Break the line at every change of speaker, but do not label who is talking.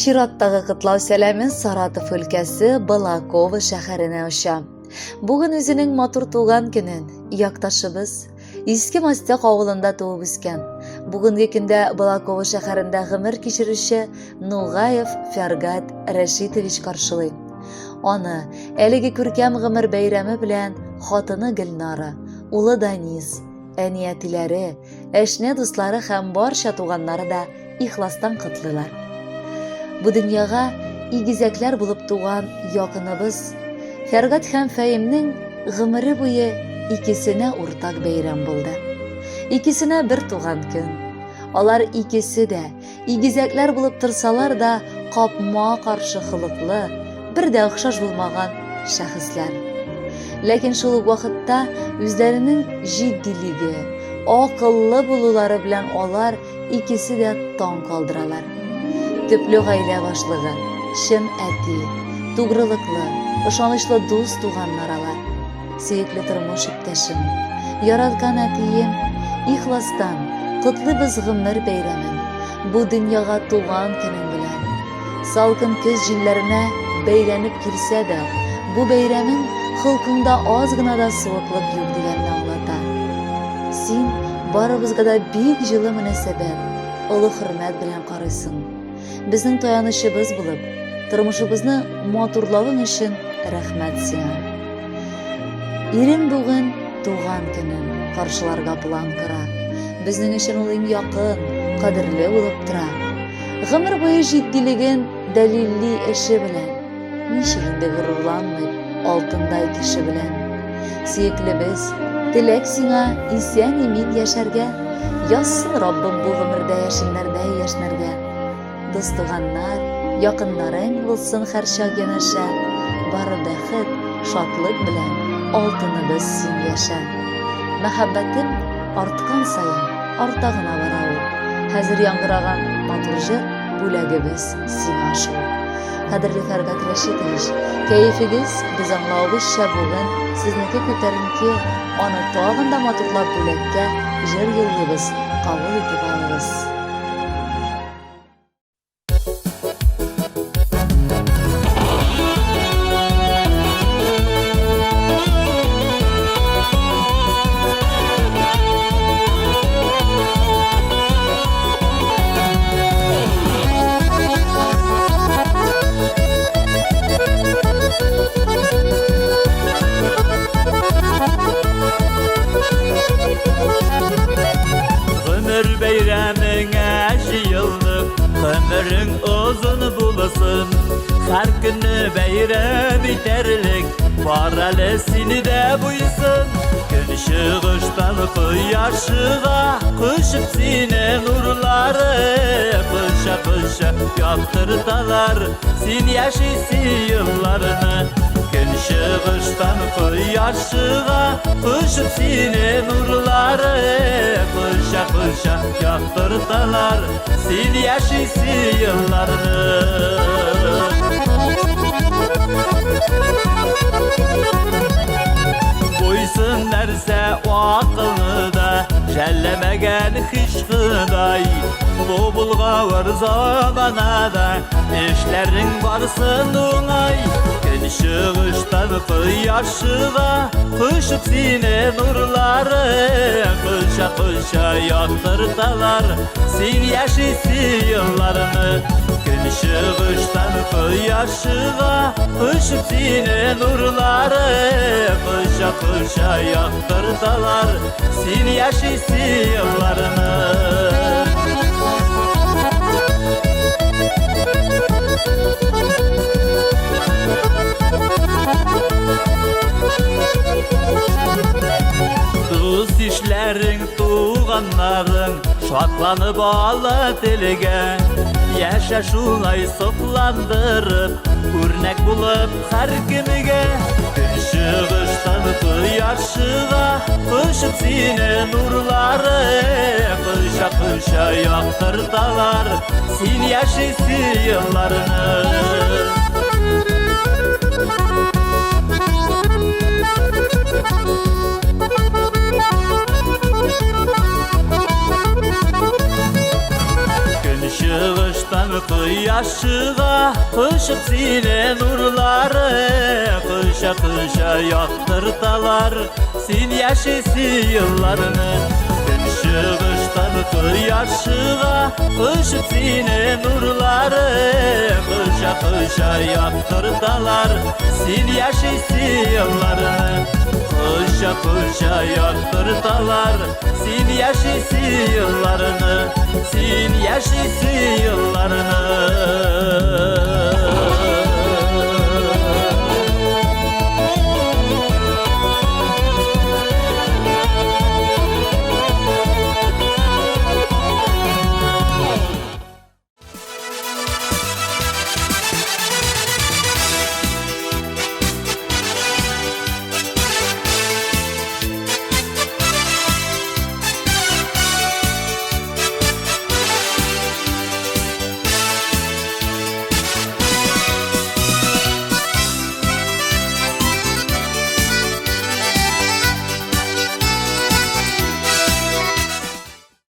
Чираттагы котлау сәламе Саратов өлкәсе Балаково шәһәренә оча. Бүген үзенең матур туган көнен якташыбыз Иске Мостяк авылында туып үскән, бүгенге көндә Балаково шәһәрендә гомер кичерүче Нугаев Фәргать Рәшитович каршылый. Аны әлеге күркәм гомер бәйрәме белән хатыны Гөлнара, улы Данис, әни-әтиләре, әшнә дуслары һәм барча туганнары да ихластан котлыйлар. Бу дөньяга игезәкләр булып туган якыныбыз Фәргать һәм Фәимнең гомере буе икесенә уртак бәйрәм булды. Икесенә бер туган көн. Алар икесе дә игезәкләр булып торсалар да, капма-каршы холыклы, бер дә охшаш булмаган шәхесләр. Ләкин шул ук вакытта үзләренең җитдилеге, акыллы булулары белән алар икесе дә таң калдыралар. Төпле гаилә башлыгы, чын әти, тугрылыклы, ышанычлы дус туганнар алар. Сөекле тормыш иптәшем, яраткан әтием, ихластан котлыйбыз гомер бәйрәмен, бу дөньяга туган көнең белән. Салкын көз җилләренә бәйләнеп килсә дә, бу бәйрәмең холкыңда аз гына да суыклык юк дигәнне аңлата. Син барыбызга да бик җылы мөнәсәбәт, олы хөрмәт белән карыйсың. Безнең таянычыбыз булып, тормышыбызны матурлавың өчен рәхмәт сиңа. Ирең бүген туган көнен каршыларга план кора. Безнең өчен ул иң якын, кадерле булып тора. Гомер буе җитдилеген дәлилли эше белән. Ничек инде горурланмый алтындай кеше белән. Сөеклебез, теләк сиңа исән-имин яшәргә, язсын Раббым бу гомердә яшеннәрдәй яшьнәргә. Дус-туганнар, якыннарың булсын һәрчак янәшә, бары бәхет, шатлык белән алтыныбыз син яшә. Мәхәббәтем арткан саен арта гына бара ул. Хәзер яңгыраган матур җыр бүләгебез сиңа шул. Кадерле Фәргать Рәшитович, кәефегез, без аңлавыбызча, бүген сезнеке күтәренке, аны тагын да матурлап бүләккә җыр юллыйбыз, кабул итеп алыгыз.
Гомер бәйрәмеңә җыелдык, гомерең озын булсын. Һәр көнне бәйрәм итәрлек, бар әле сине дә буйсын. Көн чыгыштан кояш чыга, кочып сине нурлары, коча-коча яктырталар, син яшисе елларны. Көн чыгыштан кояш чыга, кочып сине нурлары, коча-коча яктырталар, син яшисе елларны. Буйсын нәрсә акылны да жәлләмәгән һич Ходай. Бу булгавыр заманада эшләрең барсын уңай. Көн чыгыштан кояш чыга, кочып сине нурлары, коча-коча яктырталар, син яшисе елларны. Көн чыгыштан кояш чыга, кочып сине нурлары, коча-коча яктырталар, син яшисе елларны. Дус ишләрең, туганнарың шатланып ала телгә. Яшә шулай сокландырып, үрнәк булып һәркемгә. Көн чыгыштан кояш чыга, кочып сине нурлары, коча-коча яктырталар, син яшисе елларны. Көн чыгыштан кояш Кояш чыга, кочып сине нурлары, Коча-коча яктырталар син яшисе елларны. Көнчыгыштан кояш чыга, кочып сине нурлары, Коча-коча яктырталар син яшисе елларны. Коча-коча яктырталар син яшисе елларны, Син яшисе елларны.